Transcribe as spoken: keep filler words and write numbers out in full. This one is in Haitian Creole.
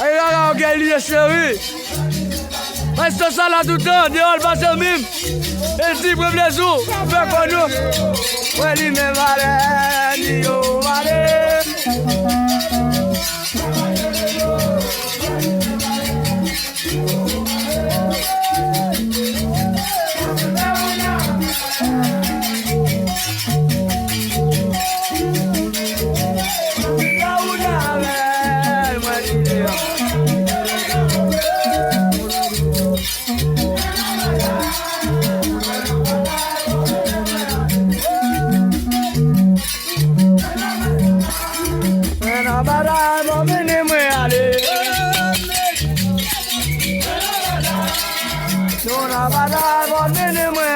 Ay, gaga, ok, li ye cheri. Reste sa la toutan, deyò l pa zanmi m. E l di, pran plezi w, fè kò nou. Wè li menm ale, li yo ale. Mwen nan batay, bon, vini mwen ale. Nou nan batay, bon, vini mwen